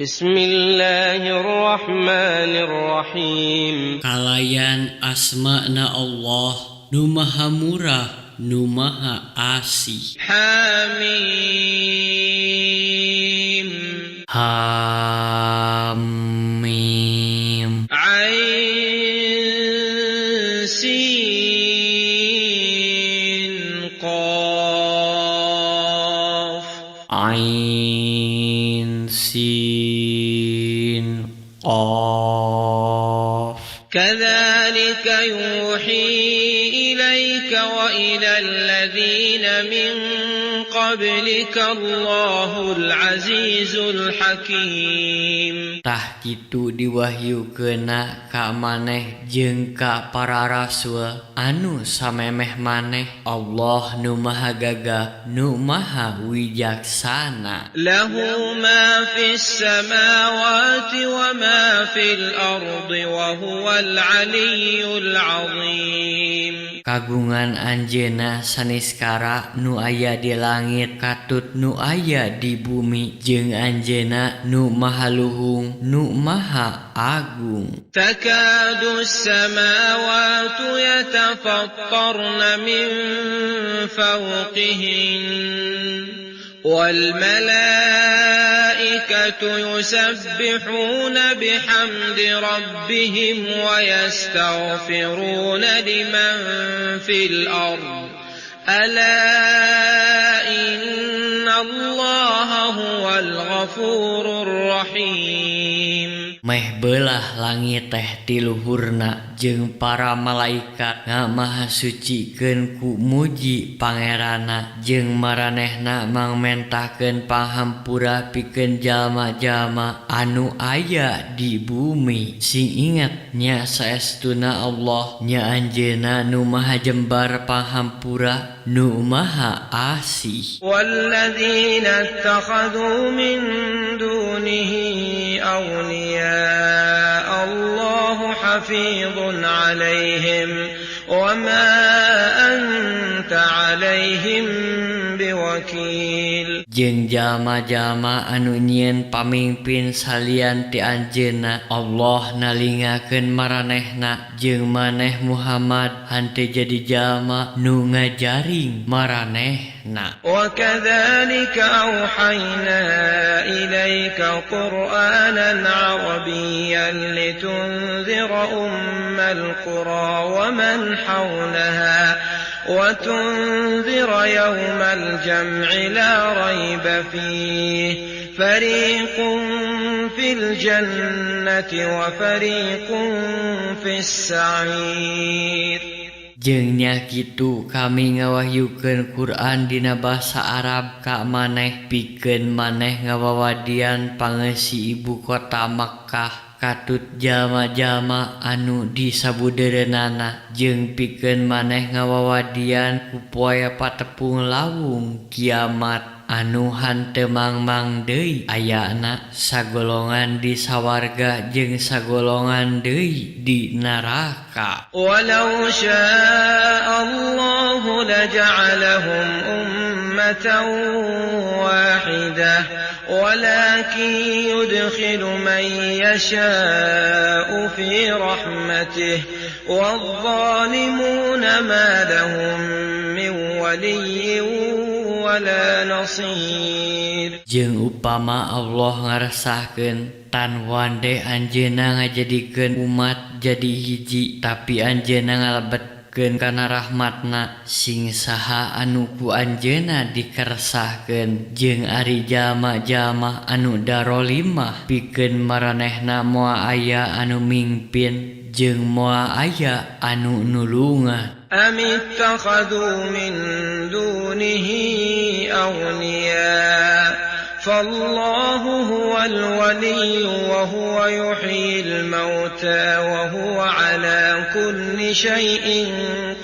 Bismillahirrahmanirrahim. Kalayan asmana Allah nu maha murah nu maha asih. Hamim. Hamim. Ain Sin Qaf. Ain Sin Qaf. كذلك يوحي إليك وإلى الذين من قبلك الله العزيز الحكيم. Tah kitu diwahyukeunna ka maneh jeung ka para rasul anu samemeh maneh, Allah nu maha gagah nu maha wijaksana. له ما في السماوات وما في الأرض وهو العلي العظيم. Kagungan Anjeunna saniskara nu aya di langit katut nu aya di bumi, jeung Anjeunna nu maha luhung nu maha agung. تكاد السماوات يتفطرن من فوقهن والملائكة يسبحون بحمد ربهم ويستغفرون لمن في الأرض ألا إن الله هو الغفور الرحيم. Meh beulah langit teh ti luhurna jeung para malaikat ngamahasucikeun ku muji Pangeranna jeung maranehna mangmentakeun panghampura pikeun jalma-jalma anu aya di bumi. Sing inget nya, saestuna Allah nya Anjeunna nu maha jembar panghampura nu maha asih. والذين اتخذوا من دونه أولياء الله حفيظ عليهم وما أنت عليهم بوكيل. Jeung jalma-jalma anu nyieun pamingpin salian ti Anjeunna, Allah nalingakeun maranehna, jeung maneh Muhammad henteu jadi jalma nu ngajaring maranehna. وكذلك أوحينا إليك قرآنا عربيا لتنذر أم القرى ومن حولها وتنذر يوم الجمع لا ريب فيه فريق في الجنة وفريق في السعير. Jeung nya kitu kami ngawahyukeun Quran dina basa Arab ka maneh pikeun maneh ngawawadian pangeusi ibu kota Makkah katut jalma-jalma anu di sabudeureunana, jeung pikeun maneh ngawawadian ku poe patepung lawung kiamat anu henteu mangmang deui ayana, sagolongan di sawarga jeung sagolongan deui di neraka. ولو شاء الله لجعلهم أمة واحدة ولكن يدخل من يشاء في رحمته والظالمون ما لهم من ولي ولا نصير. Jeung upama Allah ngaresahkeun, tan wande Anjeunna ngajadikeun umat jadi hiji, tapi Anjeunna ngalebetkeun kana rahmatna sing saha anu ku Anjeunna dikersahkeun. Jeung ari jalma-jalma anu darolimah, pikeun maranehna moal aya anu mingpin jeung moal aya anu nulungan. أم اتخذوا من دونه أولياء فالله هو الولي وهو يحيي الموتى وهو على كل شيء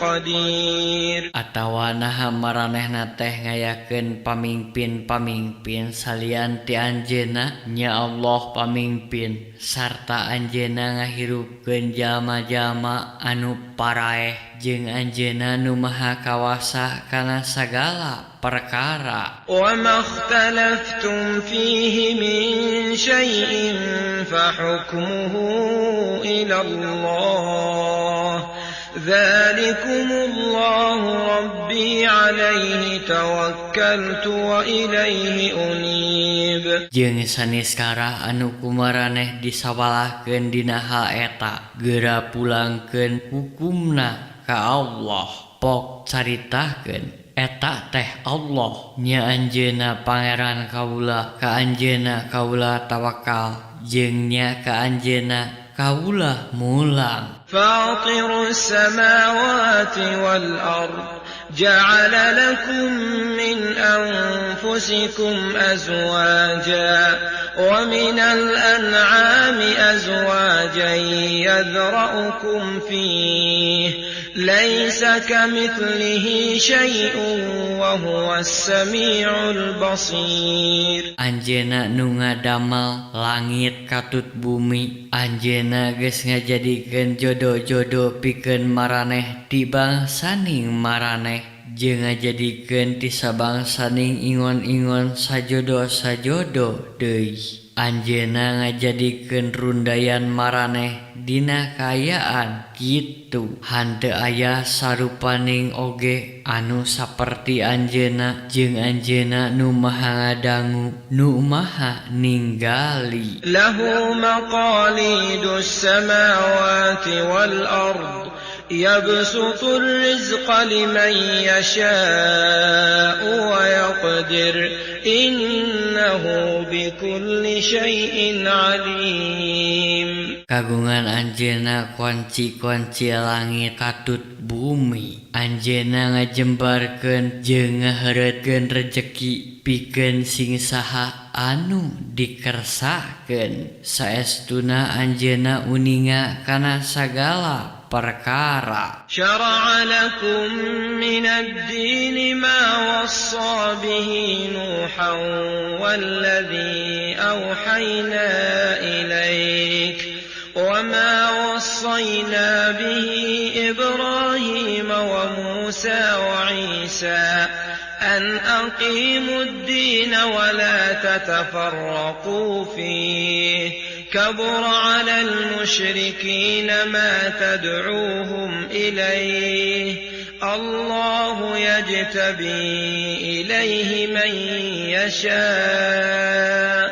قدير. Atawa Atawa naha maranehna teh ngayakeun pamingpin-pamingpin salian ti Anjeunna? Nya Allah pamingpin sarta Anjeunna ngahirupkeun jalma-jalma anu paraeh jeung Anjeunna nu Maha Kawasa kana sagala perkara. وما اختلفتم فيه من شيء فحكمه إلى الله ذلكم الله ربي عليه توكلت وإليه أنيب. Jeung saniskara anu ku maraneh disawalahkeun dina hal eta geura pulangkeun hukumna ka Allah. Pok caritakeun eta teh Allah, nya Anjeunna Pangeran kaula, ka Anjeunna kaula tawakal jeung nya ka Anjeunna kaula mulang. فاطر السماوات والأرض جعل لكم من أنفسكم أزواجا ومن الأنعام أزواجا يذرأكم فيه ليس كمثله شيء وهو السميع البصير. Anjeunna nu ngadamel langit katut bumi. Anjeunna geus ngajadikeun jodo-jodo pikeun maraneh ti bangsaning maraneh jeung ngajadikeun ti sabangsaning ingon-ingon sajodo-sajodo deui. Anjeunna ngajadikeun rundayan maraneh dina kaayaan kitu. Henteu aya sarupaning oge anu saperti Anjeunna jeung Anjeunna nu Maha ngadangu nu Maha ninggali. له مقاليد السماوات والأرض يبسط الرزق لمن يشاء ويقدر إنه بكل شيء عليم. Kagungan Anjeunna kunci-kunci langit katut bumi. Anjeunna ngajembarkeun jeung ngaheureutkeun rejeki pikeun sing saha anu dikersakeun. Saestuna Anjeunna uninga kana sagala perkara. شرع لكم من الدين ما وصى به نوحا والذي أوحينا إليك وما وصينا به إبراهيم وموسى وعيسى أن أقيموا الدين ولا تتفرقوا فيه كبر على المشركين ما تدعوهم إليه الله يجتبي إليه من يشاء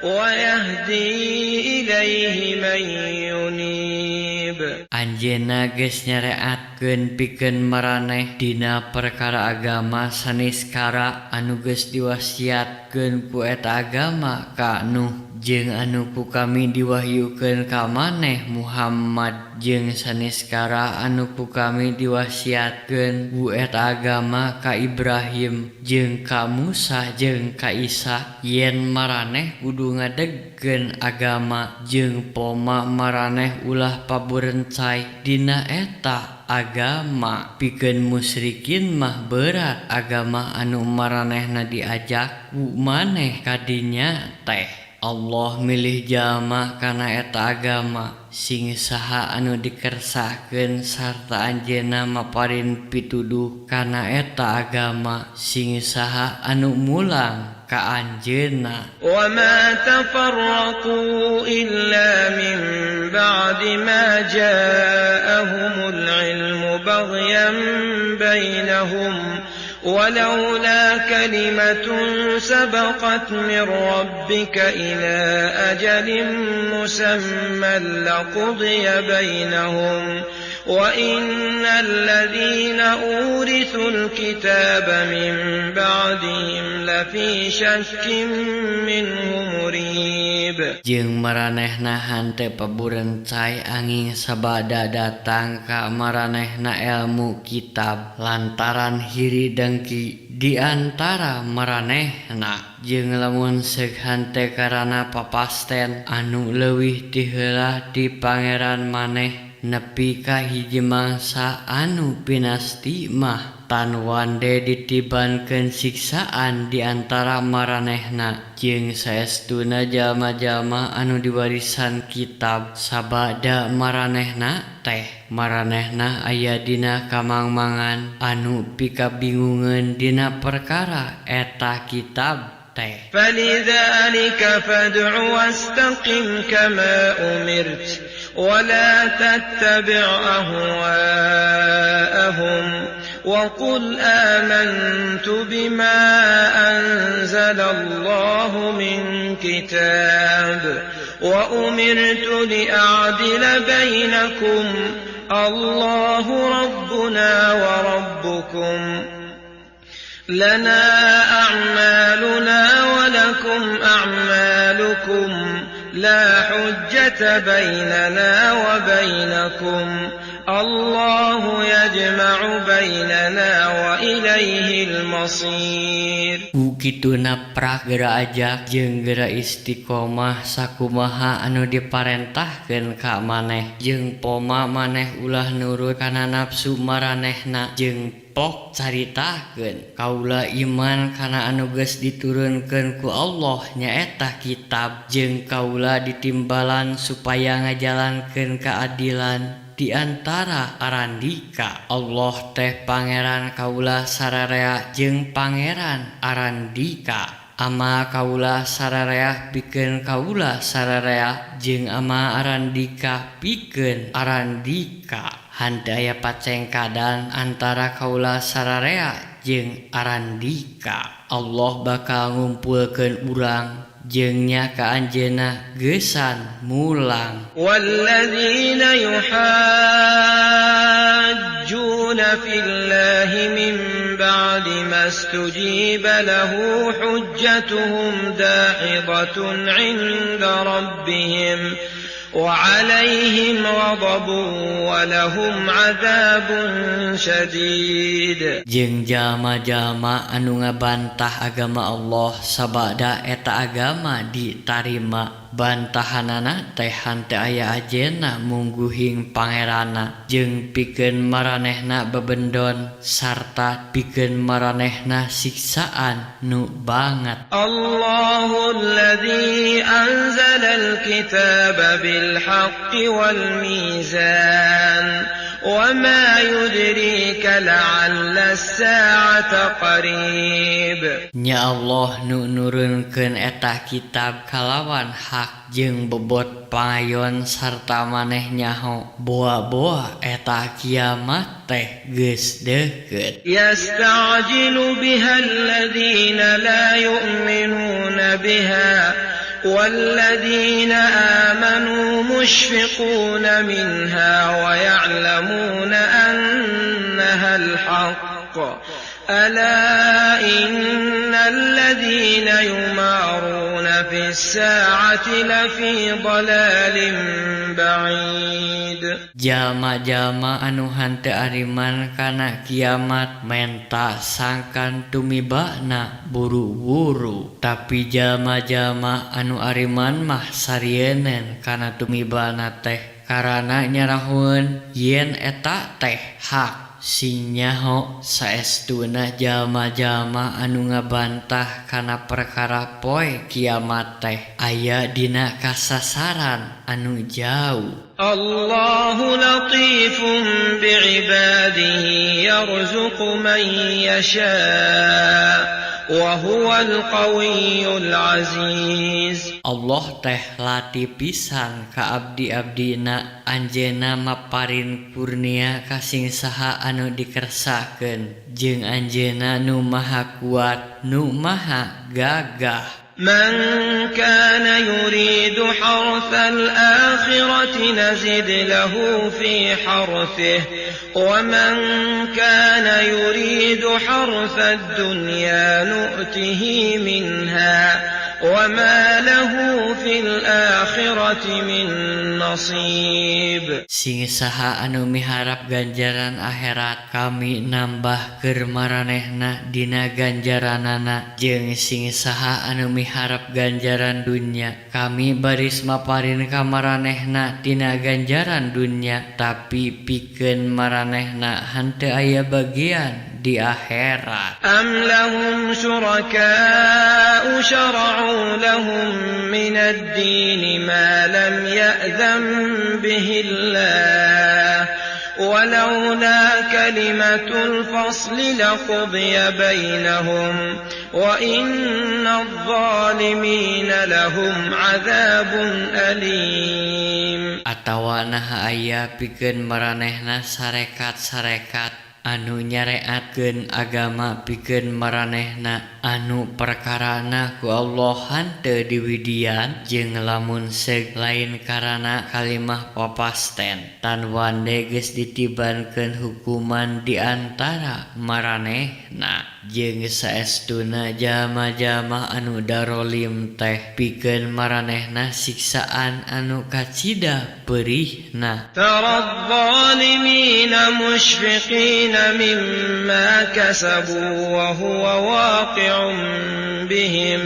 ويهدي إليه من ينيب. Anjeunna geus nyareatkeun pikeun maraneh dina perkara agama saniskara anu geus diwasiatkeun ku eta agama ka Nuh jeung anu ku kami diwahyukeun ka maneh Muhammad jeung saniskara anu ku kami diwasiatkeun ku eta agama ka Ibrahim jeung ka Musa jeung ka Isa yen maraneh kudu ngadegkeun agama jeung poma maraneh ulah paburencay dina eta agama. Pikeun musyrikin mah berat agama anu maranehna diajak ku maneh kadinya teh. Allah milih jalma kana eta agama sing saha anu dikersakeun sarta Anjeunna maparin pituduh kana eta agama sing saha anu mulang ka Anjeunna. وما تفرقوا إلا من بعد ما جاءهم العلم بغيا بينهم ولولا كلمة سبقت من ربك إلى أجل مسمى لقضي بينهم وإن الذين أورثوا الكتاب من بعدهم لفي شك منه مريب. Jeung maranehna henteu paburencay angin sabada datang ka maranehna ilmu kitab lantaran hiri dengki di antara maranehna jeung lamun seuk henteu karana papasten anu leuwih ti heula ti Pangeran maneh Nepi ka hiji mangsa anu pinasti mah tan wande ditibankeun siksaan di antara maranehna jeung saestuna jalma-jalma anu diwarisan kitab sabada maranehna teh maranehna aya dina kamangmangan anu pikabingungeun dina perkara eta kitab teh. فلذلك فادع واستقم كما أمرت ولا تتبع أهواءهم وقل آمنت بما أنزل الله من كتاب وأمرت لأعدل بينكم الله ربنا وربكم لنا أعمالنا ولكم أعمالكم لا حجة بيننا وبينكم الله يجمع بيننا وإليه المصير. Ku kituna prak geura ajak jeung geura istiqomah sakumaha anu diparentahkeun ka maneh jeung poma maneh ulah nurut kana nafsu maranehna jeung pok caritakeun kaula iman kana anu geus diturunkeun ku Allah nyaeta kitab jeung kaula ditimbalan supaya ngajalankeun keadilan di antara arandika. Allah teh pangeran kaula sararea jeung pangeran arandika. Ama kaula sararea pikeun kaula sararea jeung ama arandika pikeun arandika. Henteu aya pacengkadan antara kaula sararea jeung arandika. Allah bakal ngumpulkeun urang jeung nya ka anjeunna geusan mulang. والذين يحاجون في الله من بعد ما استجيب له حجتهم داحضة عند ربهم وعليهم غضب ولهم عذاب شديد. Jeung jalma-jalma anu ngabantah agama Allah sabada eta agama ditarima bantahanana teh henteu aya ajena mungguhing pangeranna jeung pikeun maranehna bebendon sarta pikeun maranehna siksaan nu banget. Allahu alladzi anzala al-kitaba bil haqqi wal mizan وما يدريك لعل الساعة قريب. Nya Allah nu nurunkeun eta kitab kalawan hak jeung bobot pangayon sarta maneh nyaho boa-boa eta kiamat teh geus deukeut. يستعجل بها الذين لا يؤمنون بها والذين آمنوا مشفقون منها ويعلمون أنها الحق ألا إن الذين يمارون في الساعة لفي ضلال بعيد. Jalma-jalma anu henteu ariman kana kiamat menta sangkan tumibana buru-buru, tapi jalma-jalma anu ariman mah sarieun kana tumibana teh karana nyarahoeun yen eta teh hak. Sing nyaho saestuna jalma-jalma anu ngabantah kana perkara poe kiamat teh aya dina kasasaran anu jauh. Allahu latifun bi'ibadihi yarzuqu man yasha wa huwal qawiyyul aziz. Allah teh latih pisan ka abdi-abdina, anjeunna maparin kurnia ka sing saha anu dikersakeun jeung anjeunna nu maha kuat nu maha gagah. من كان يريد حرث الآخرة نزد له في حرثه ومن كان يريد حرث الدنيا نؤته منها وما له في الآخرة من نصيب. نصيب. Sing saha anu miharap ganjaran akhirat, kami nambah keur maranehna dina ganjaranana, jeung sing saha anu miharap ganjaran dunya, kami baris maparin ka maranehna tina ganjaran dunya, tapi pikeun maranehna henteu aya bagian di akhirat. أم لهم شركاء شرعوا لهم من الدين ما لم يأذن به الله ولولا كلمة الفصل لقضي بينهم وإن الظالمين لهم عذاب أليم. Atawa naha aya pikeun maranehna sarekat-sarekat anu nyareatkeun agama pikeun maranehna anu perkarana ku Allah henteu diwidian? Jeung lamun seug lain karana kalimah papasten, tanwande geus ditibankeun hukuman di antara maranehna. Jeung saestuna jalma-jalma anu darolim teh pikeun maranehna siksaan anu kacida peurihna. ترى الظالمين مشفقين مما كسبوا وهو واقع بهم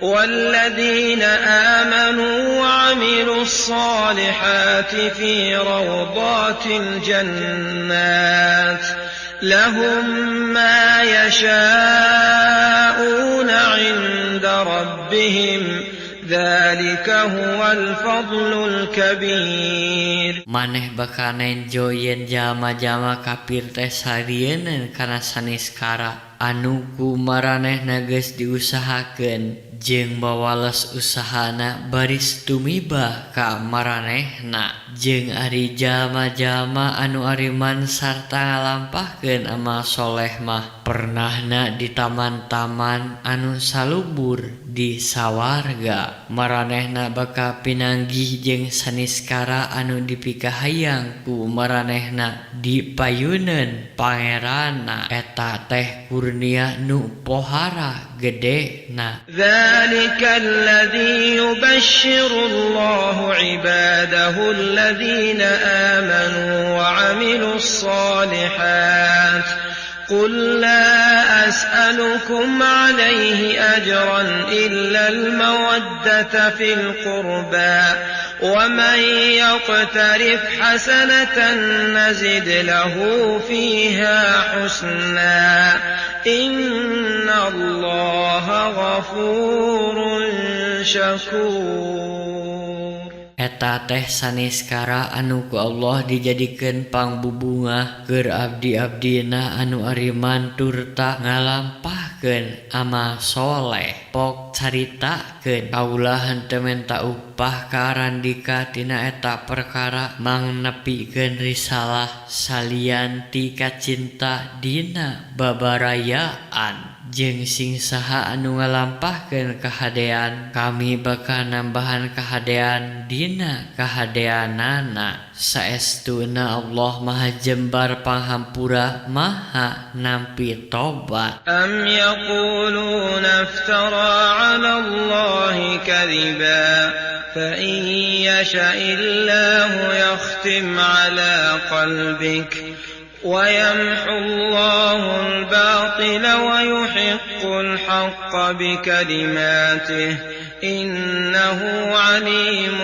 والذين آمنوا وعملوا الصالحات في روضات الجنات لهم ما يشاءون عند ربهم ذلك هو الفضل الكبير. Maneh bakal nenjo yen jalma-jalma kafir teh sarieun kana saniskara anu ku maranehna geus diusahakeun, jeung bawales usahana baris tumiba ka maranehna. Jeung ari jalma-jalma anu ariman sarta ngalampahkeun amal soleh mah pernahna di taman-taman anu salubur di sawarga. Maranehna bakal pinanggih jeung saniskara anu dipikahayang ku maranehna di payuneun Pangeranna. Eta teh kurnia nu pohara gedena. ذلك الذي يبشر الله عباده الذين آمنوا وعملوا الصالحات قل لا أسألكم عليه أجرا إلا المودة في القربى ومن يقترف حسنة نزد له فيها حسنا إن الله غفور شكور. Eta teh saniskara anu ku Allah dijadikeun pangbubungah keur abdi-abdina anu ariman turta ngalampahkeun amal soleh. Pok caritakeun, kaula henteu menta upah ka arandika tina eta perkara mangnepikeun risalah salian ti kacinta dina babarayaan. Jeung sing saha anu ngalampahkeun kahadean, kami bakal nambahan kahadean dina kahadeanana. Saestuna Allah Maha Jembar Panghampura, Maha Nampi Tobat. أم يقولون افترى على الله كذبا فإن يشأ الله يختم على قلبك ويمحو الله الباطل ويحق الحق بكلماته إنه عليم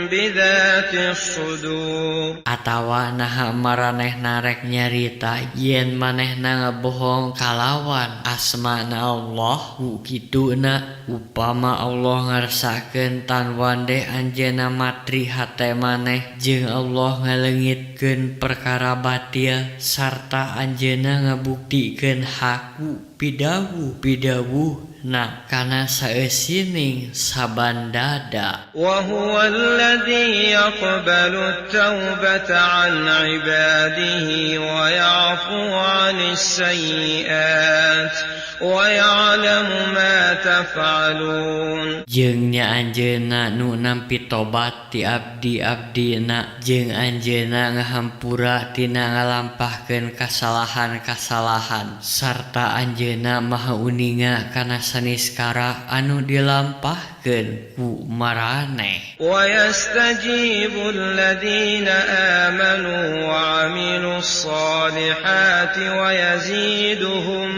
بذات الصدور. Atawa naha maranehna rek nyarita yen manehna ngabohong kalawan asmana Allah? Ku kituna, upama Allah ngarsakeun, tanwande anjeunna matri hate maneh, jeung Allah ngaleungitkeun perkara batil sarta anjeunna ngabuktikeun hak ku pidawuh-pidawuhna kana saeusining saban dada. وهو الذي يقبل التوبة عن عباده ويعفو عن السيئات ويعلم ما تفعلون. Jeung nya anjeunna nu nampi tobat ti abdi-abdina, jeung anjeunna ngahampura tina ngalampahkeun kasalahan-kasalahan, sarta anjeunna Anjeunna Maha Uninga kana saniskara anu dilampahkeun ku maraneh. ويستجيب الذين آمنوا وعملوا الصالحات ويزيدهم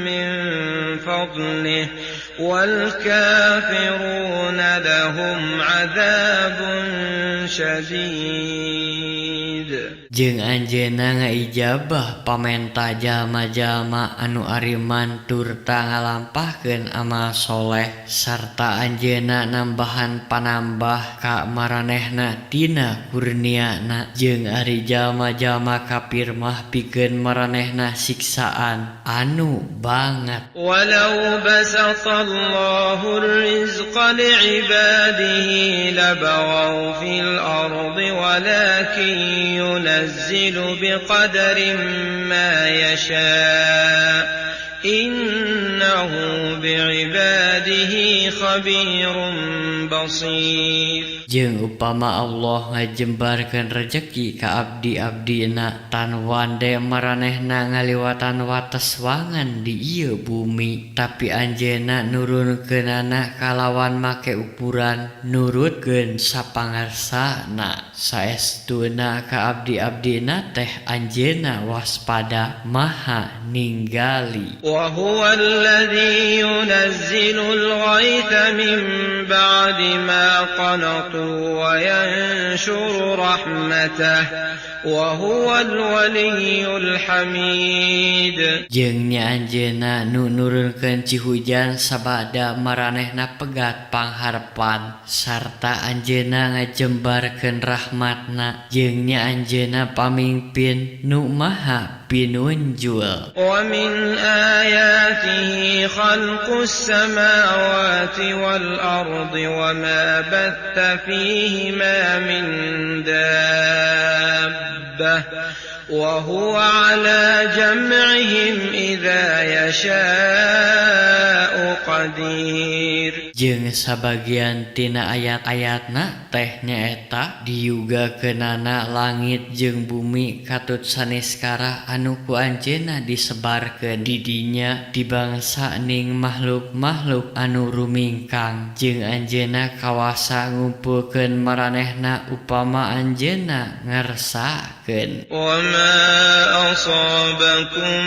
من فضله والكافرون لهم عذاب شديد. Jeung anjeunna ngaijabah pamenta jalma-jalma anu ariman turta ngalampahkeun amal soleh sarta anjeunna nambahan panambah ka maranehna tina kurniana jeung ari jalma-jalma kafir mah pikeun maranehna siksaan anu banget. Walau basatallahu rizqa li'ibadihi labaghaw fil ardi walakin ينزل بقدر ما يشاء إنه بعباده خبير بصير. Jeung upama Allah ngajembarkeun rejeki ka abdi-abdina tan wande maranehna ngaliwatan wates wangan di ieu bumi, tapi anjeunna nurunkeunana kalawan make ukuran nurutkeun sapangarsana. Saestuna ka abdi-abdina teh anjeunna waspada maha ninggali. Wa huwa alladzi yunazzilul ghaitha min ba'di ma qanatu وينشر رحمته وهو الولي الحميد. Jeung nya anjeunna nu nurunkeun cihujan sabada maranehna pegat pangharpan sarta anjeunna ngajembarkeun rahmatna jeung nya anjeunna pamingpin nu maha pinunjul. Wa min ayatihi khalqus samawati wal ardi wa ma batha fihima min dabbah wa huwa ala jam'ihim idza yasha'u qadir. Jeung sabagian tina ayat-ayatna teh nyaeta diyugakeunana langit jeung bumi katut saniskara anu ku anjeunna disebarkeun di dinya di bangsa ning makhluk-makhluk anu rumingkang jeung anjeunna kawasa ngumpulkeun maranehna upama anjeunna ngersakeun. Wa ma asabakum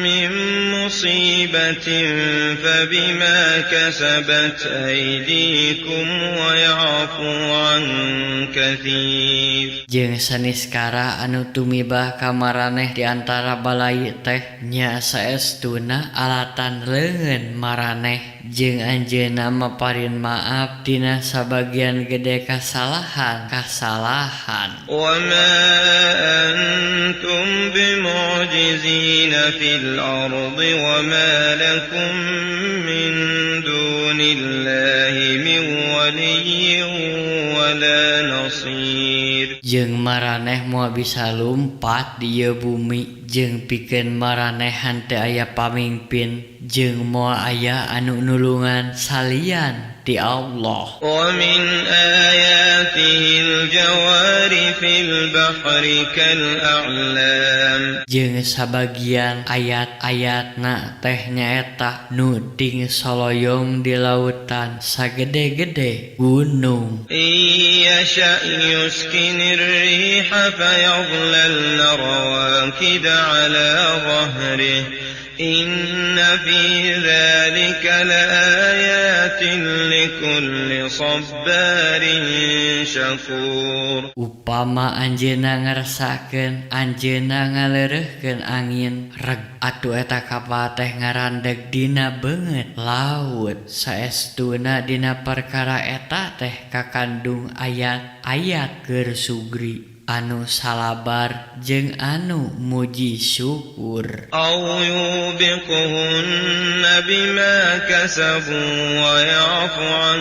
min musibatin fabima kasabat aydikum wa ya'fu an katsir. Jeung saniskara anu tumibah ka maraneh di antara balai teh nya saestuna alatan leungeun maraneh jeung anjeunna maparin maaf tina sabagian gede kasalahan. Wa ma antum bimu'jizina fil ardi wa ma lakum min dunillahi min waliyyin wala nasir. Jeung maraneh moal bisa lumpat di ieu bumi jeung pikeun maraneh teu aya pamingpin jeung moal aya anu nulungan salian ti Allah. Wa min ayatihil jawari fil bahri kal a'lam. Jeung sabagian ayat-ayatna teh nyaeta nu ting soloyong di lautan sagede-gede gunung. Yasha yuskinir riha fayadhlalna rawakida ala dhahrihi inna fi dzalika laayatin likulli sabbarin syakur. Upama anjeunna ngersakeun anjeunna ngaleureuhkeun angin reg atuh eta kapal teh ngarandeg dina beungeut laut. Saestuna dina perkara eta teh kakandung ayat-ayat keur sugri anu salabar jeung anu muji syukur. Aw yubiquhunna bima kasabu wa ya'fu an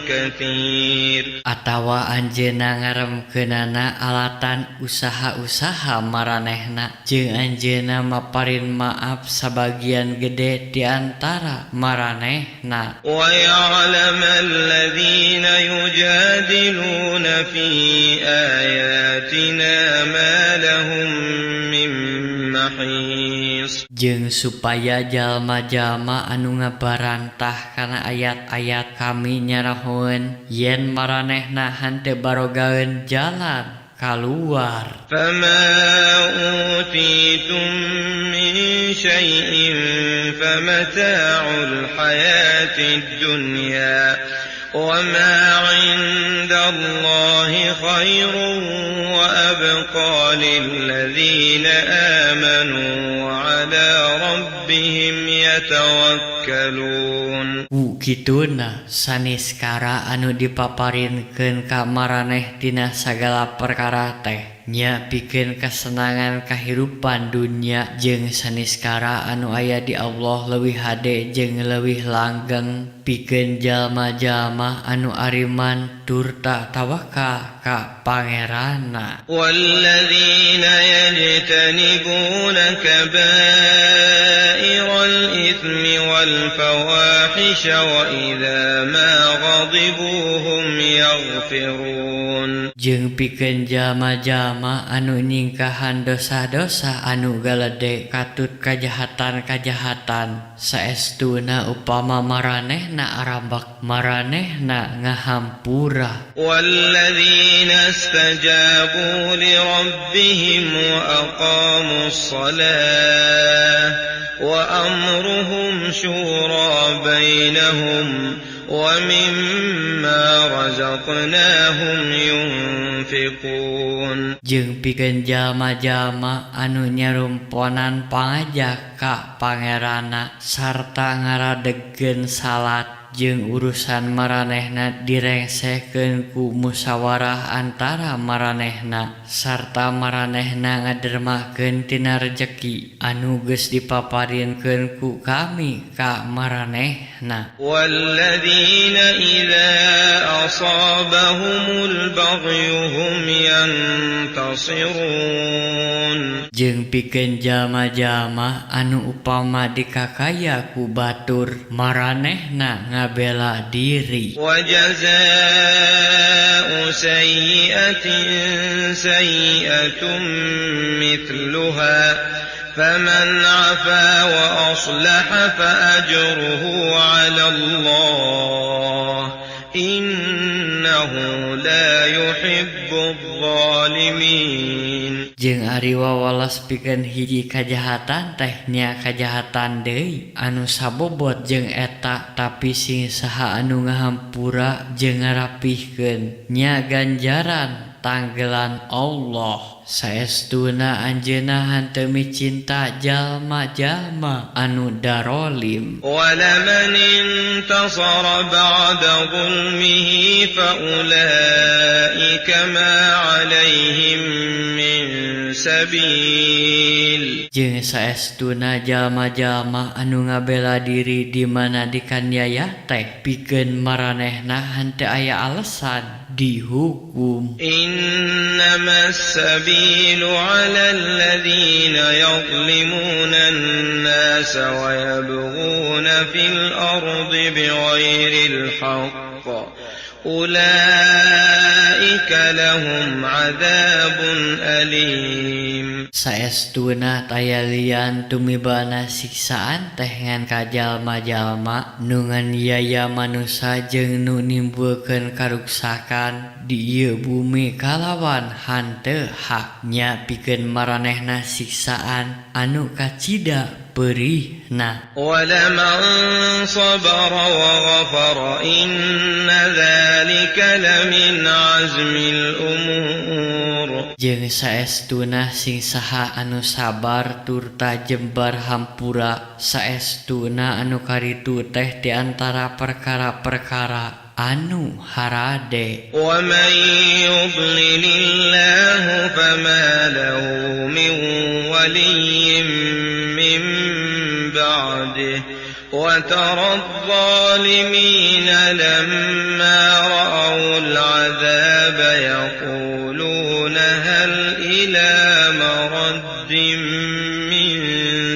katsir. Atawa anjeunna ngaremkeunana alatan usaha-usaha maranehna jeung anjeunna maparin maaf sabagian gede di antara maranehna. Wa ya'lamal ladzina yujadiluna fi ayat ma lahum min mahis. Jeung supaya jalma-jalma anu ngabarantah kana ayat-ayat kami nyarahoeun yen maranehna henteu barogaeun jalan kaluar. فما أوتيتم من شيء فمتاع الحياة الدنيا وما عند الله خير وأبقى للذين آمنوا وعلى ربهم يتوكلون. Ku kituna saniskara anu dipaparinkeun ka maraneh tina sagala perkara teh nya pikeun kasenangan kahirupan dunya jeung saniskara anu aya di Allah leuwih hade jeung leuwih langgeng pikeun jalma-jalma anu ariman turta tawakal ka Pangeranna. والذين يجتنبون كبائر الإثم والفواحش وإذا ما غضبوا هم يغفرون. Jeung pikeun jalma-jalma anu nyingkahan dosa-dosa anu galede katut kajahatan-kajahatan saestuna upama maranehna arambek maranehna ngahampura. والذين استجابوا لربهم وأقاموا الصلاة وأمرهم شورى بينهم ومما رزقناهم ينفقون. Jeung pikeun jalma-jalma anu nyarumponan pangajak ka Pangeranna sarta ngaradegkeun salat jeung urusan maranehna direngsekeun ku musyawarah antara maranehna sarta maranehna ngadermakeun tina rejeki anu geus dipaparinkeun ku kami ka maranehna. والذين إذا أصابهم البغي هم ينتصرون. Jeung pikeun jalma-jalma anu upama dikakaya ku batur maranehna ngabela diri. وجزاء سيئة سيئة مثلها فمن عفا وأصلح فأجره على الله إنه لا يحب الظالمين. Jeung ari wawalas pikeun hiji kajahatan teh nya kajahatan deui anu sabobot jeung eta, tapi sing saha anu ngahampura jeung ngarapihkeun nya ganjaran tanggelan Allah. Saestuna anjeunna henteu micinta jalma-jalma anu darolim. ولمن انتصر بعد ظلمه فأولئك ما عليهم من سبيل. Jeung saestuna jalma-jalma anu ngabela diri di mana dikaniaya teh pikeun maranehna henteu aya alasan dihukum. إنما السبيل على الذين يظلمون الناس ويبغون في الأرض بغير الحق أولئك لهم عذاب أليم. Saestuna taya lian tumibana siksaan teh ngan ka jalma-jalma nu nganiaya manusa jeung nu nimbulkeun karuksakan di ieu bumi kalawan henteu hak, nya pikeun maranehna siksaan anu kacida peurihna. ولمن صبر وغفر إن ذلك لمن عزم الأمور. Jeung saestuna sing saha anu sabar turta jembar hampura, saestuna anu karitu teh di antara perkara-perkara anu harade. ومن يضلل الله فما له من ولي من بعده وترى الظالمين لما رأوا العذاب يقولون هل إلى مرد من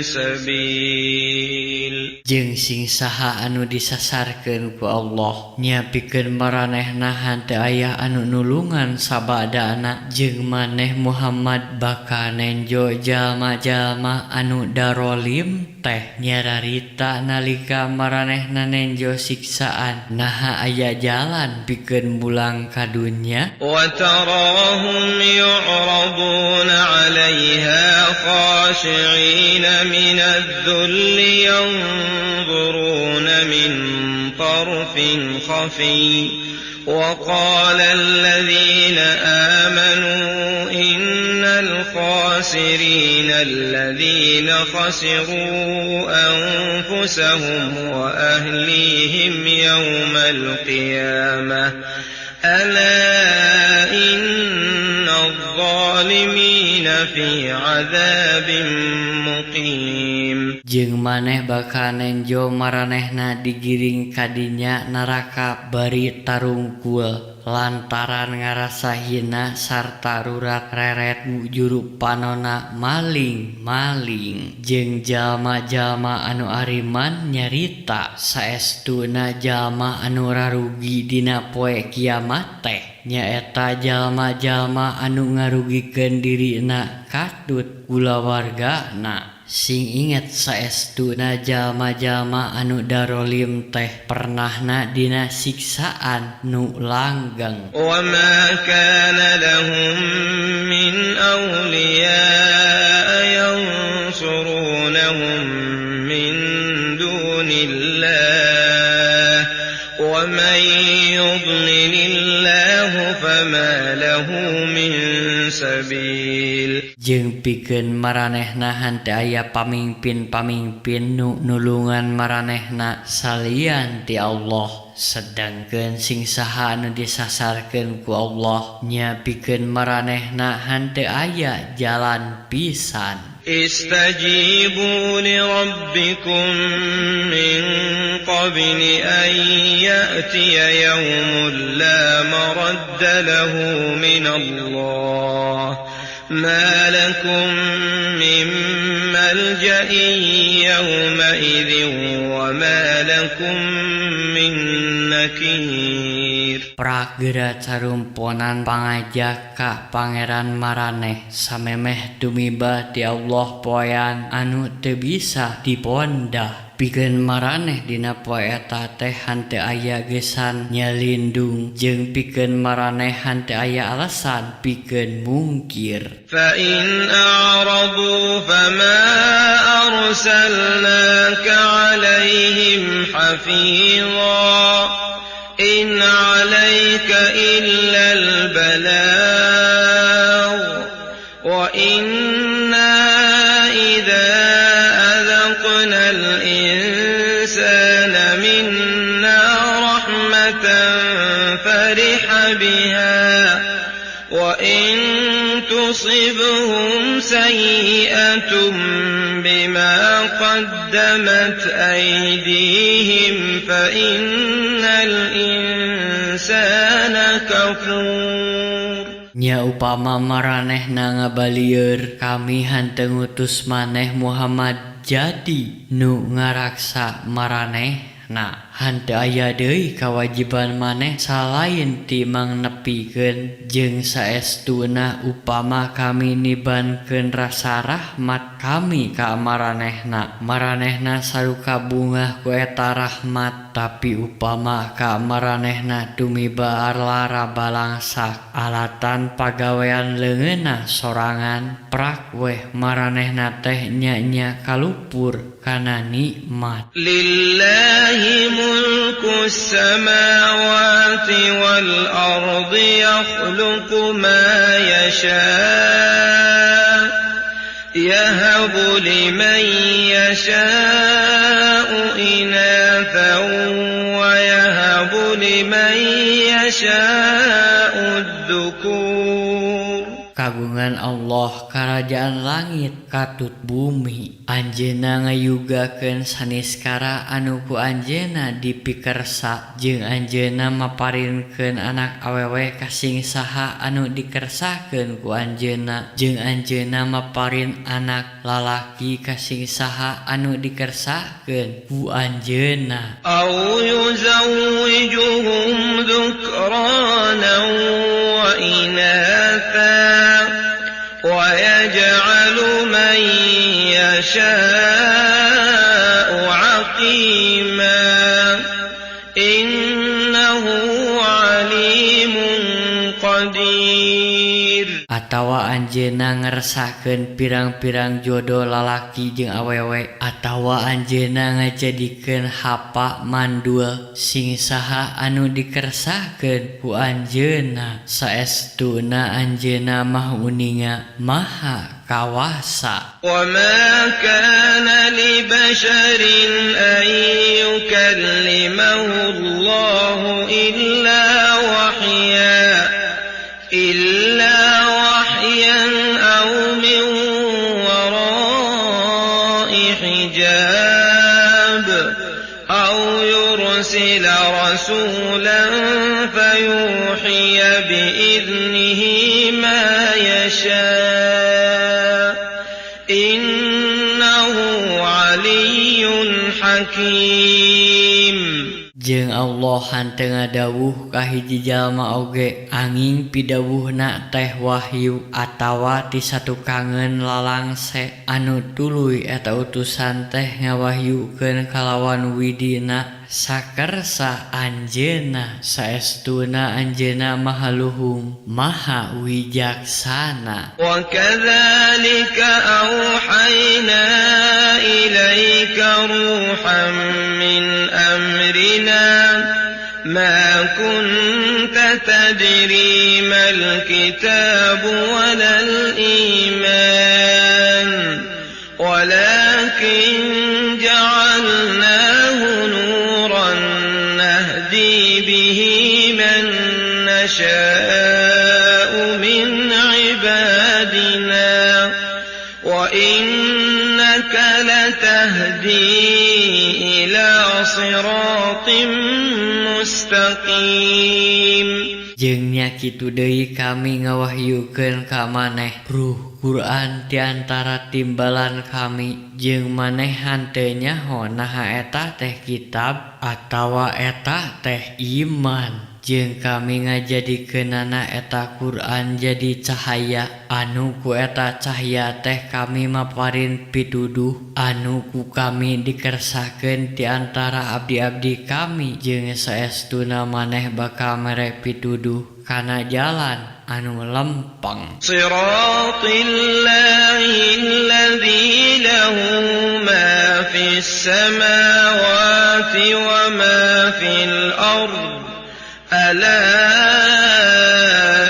سبيل. Jeung sing saha anu disasarkeun ku Allah nya pikeun maranehna henteu aya anu nulungan sabadana. Jeung maneh Muhammad bakal nenjo jalma-jalma anu darolim teh nyararita nalika maranehna nenjo siksaan naha aya jalan pikeun mulang ka dunya. Wa tarahum yu'raduna 'alaiha khashi'ina minadh-dhulli yanzuruna min tarfin khafi. وقال الذين آمنوا إن الخاسرين الذين خسروا أنفسهم وأهليهم يوم القيامة ألا إن الظالمين في عذاب مقيم. Jeung maneh bakal nenjo maranehna digiring kadinya neraka bari tarungkul lantaran ngarasa hina sarta rurat reret juru panona maling-maling. Jeung jalma-jalma anu ariman nyarita saestuna jalma anu rarugi dina poe kiamat teh nyaeta jalma-jalma anu ngarugikeun dirina katut kulawargana. Sing inget saestuna jalma-jalma anu darolim teh pernahna dina siksaan nu langgeng. Wa ma kana lahum min awliya yansurunahum min dunillah wa man yudlilillahu fama lahu min sabil. Jeung pikeun maranehna henteu aya pamingpin-pamingpin nu nulungan maranehna salian ti Allah. Sedangkeun sing saha anu disasarkeun ku Allah nya pikeun maranehna henteu aya jalan pisan. Istajibu li rabbikum min qabli an ya'tiya yawmun la maradda lahu min Allah ما لكم من ملجأ يومئذ وما لكم من نكير. Pragera carumponan pangajak ka pangeran maraneh samemeh tumiba ti Allah poean anu teu bisa dipondah. Pikeun maraneh dina poe eta teh henteu aya gesan nyalindung jeung pikeun maraneh henteu aya alasan pikeun mungkir. Fa in a'radu fama arsalnaka 'alaihim hafiza in 'alaika illa al-balagh wa inna idza أذقنا الإنسان منا رحمة فرح بها وإن تصبهم سيئة بما قدمت أيديهم فإن الإنسان كفور. Nya upama maranehna ngabalieur kami henteu ngutus maneh Muhammad jadi nu ngaraksa maranehna. Henteu aya deui kawajiban maneh salain ti mangnepikeun jeung saestuna upama kami nibankeun rasa rahmat kami ka maranehna. Maranehna saruka bungah ku eta rahmat, tapi upama ka maranehna tumiba lara balangsak alatan pagawean leungeunna sorangan prak weh maranehna teh nya-nya kalupur kana nikmat. Lillahi mulku samawati wal ardi yakhluqu ma yasha yahabu liman yasha'u inathan wa yahabu liman yasha'u adh-dhukur. Kagungan Allah karajaan langit katut bumi. Anjeunna ngayugakeun saniskara anu ku Anjeunna dipikersa jeung Anjeunna maparinkeun anak awewe ka sing saha anu dikersakeun ku Anjeunna jeung Anjeunna maparin anak lalaki ka sing saha anu dikersakeun ku Anjeunna. أو يزوجهم ذكرانا وإناثا ويجعل من يشاء عقيما إنه عليم قدير. Atawa anjeunna ngersakeun pirang-pirang jodo lalaki jeung awewe atawa anjeunna ngajadikeun hapa mandul sing saha anu dikersakeun ku anjeunna. Saestuna Anjeunna Maha Uninga, Maha Kawasa. وما كان لبشر أن يكلمه الله إلا وحيا أو من وراء حجاب أو يرسل رسولا فيوحي بإذنه ما يشاء إنه علي حكيم. Jeung Allah henteu ngadawuh ka hiji jalma oge anging pidawuhna teh wahyu atawa ti satukangeun lalangse anu tuluy eta utusan teh ngawahyukeun kalawan widina sakersa Anjeunna. Saestuna Anjeunna Maha Luhung, Maha Wijaksana. وكذلك أوحينا إليك روحا من أمرنا ما كنت تدري ما الكتاب ولا الإيمان ولكن جعلناه نورا نهدي به من نشاء من عبادنا وإنك لتهدي إلى صراط مستقيم. Jeung nya kitu deui kami ngawahyukeun ka maneh ruh Quran ti antara timbalan kami, jeung maneh henteu nyaho naha eta teh kitab atawa eta teh iman. Jeung kami ngajadikeunana eta Quran jadi cahaya anu ku eta cahaya teh kami maparin pituduh anu ku kami dikersakeun ti antara abdi-abdi kami, jeung saestuna maneh bakal mere pituduh kana jalan anu lempeng. صراط الله الذي له ما في السماوات وما في الأرض ألا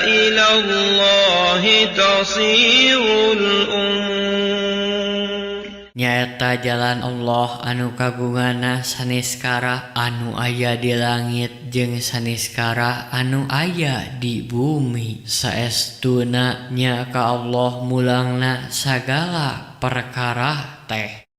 إلى الله تصير الأمور. Nyaeta jalan Allah anu kagunganna saniskara anu aya di langit jeung saniskara anu aya di bumi. Saestuna nya ka Allah mulangna sagala perkara teh.